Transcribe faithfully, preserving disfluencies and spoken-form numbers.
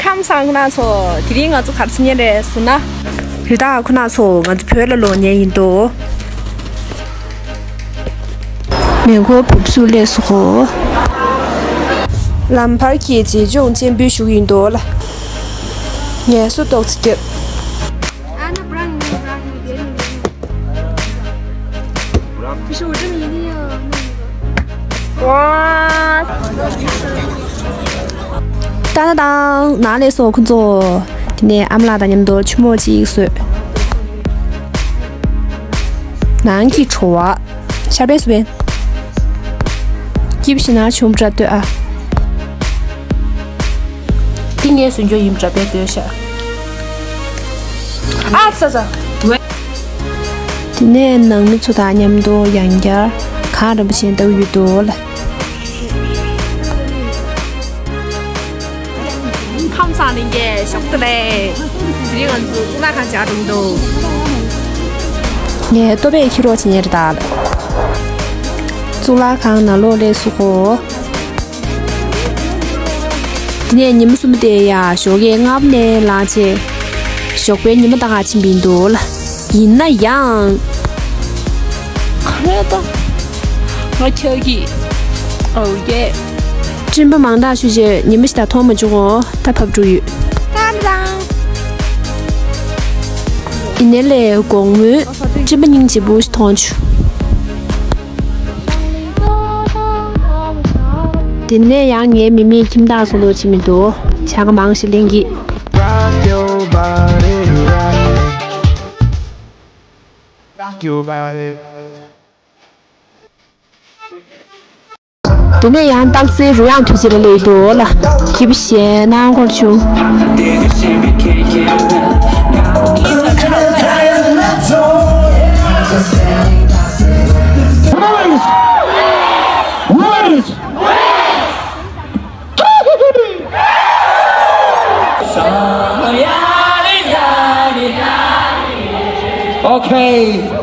ཁམས་བཟང་ཁོ་ན་ཚོ། དེ་རིང་ང་ཚོ་ག་རེ་བྱེད་མཁན་རེད་ཟེར་ན། རེད་ད་ཁོ་ན་ཚོ། ང་ཚོ་བོད་ལ་ལོག་མཁན་ཡིན་འདུག་མེ་འཁོར་འབབ་ཚུགས་སླེབས་སོང་། ལམ་བར་གྱི་མཛེས་ལྗོངས་སྤྱན་འབུལ་ཞུ་གི་ཡིན་འདུག་ལ། ངལ་གསོ་ཏོག་ཙམ་རྒྱབ། ཏན་ཏན་ཏན། ནང་ལ་སླེབས་སོང་ཁོ་ཚོ། དེ་ནས་ཨ་མ་ལགས་དང་མཉམ་དུ་ཆུ་མོག་ཅིག་བཟོས། ནང་གི་བྲོ་བ། ཤར་པའི་སུ་བན། སྐྱིབས་ཤི་ན་ཆུང་འདྲ་ལྟོས་ཨ། འདི་ངའི་སུན་ཆོ་ཡིན་འདྲ་པས་ལྟོས་ཤག་ཨ་ཙ་ཙ། དེ་ནས་ནང་མི་ཚོ་དང་མཉམ་དུ་ཡང་བསྐྱར་གངས་རིན་པོ་ཆེ་ལྟ་གི་ཡོད་འདུག་ལ། ཁམས་བཟང་ལིང་གའི་ཤོག་ཏུ་ལས། དེ་རིང་ང་ཚོ་གཙུག་ལག་ཁང་བཅར་འགྲོ་གི་འདུག་ངས་ལྟོ་ཕད་འཁྱེར་རོགས་བྱེད་མཁན་རེད་ད། གཙུག་ལག་ཁང་ནང་ལོགས་སླེབས་སོང་ཁོ། དེ་ནས་ཉི་མ་གསུམ་པ་དེ་ཡ་ཞོགས་ཀས་ལྔ་པ་ནས་ལངས་བྱས། ཞོགས་པའི་ཉི་མ་ལྟ་ག་ཕྱིན་པ་ཡིན་འདུག་ལ། ཡིན་ན་ཡང་། ག་རེ་ད། ང་ཁྱེད་ཀྱིས། ཨོ་ཡེ། སྤྲིན་པ་མང་དྲགས་ཤུགས་ཆེ་ཉི་མ་ཞིག་ད་མཐོང་མ་བྱུང་ངོ་། ད་བབས་འགྲོ་ཡོད། ཏན་ཏན། ཡིན་ནའི་ལས་དགོང་མོའི་སྤྲིན་པ་སྙིང་རྗེ་པོ་ཞིག་མཐོང་བྱུང་། དེ་ནས་ཡང་ངའི་མི་མེད་ཁྱིམ་བདག་ཚོ་ལོ་ཕྱིན་མི་འདུག་བྱ་དགའ་མང་ཞིག་ལེན་གྱི། Rock your body right. Rock your body. དེ་ནས་ཡང་སྟག་རྩེའི་རུ་ཡང་དུས་ཚོད་ལ་སླེབས་འདུག་ལ། སྐྱིད་པོ་ཞེ་གནང་འཁོར་བྱུང་། Okay.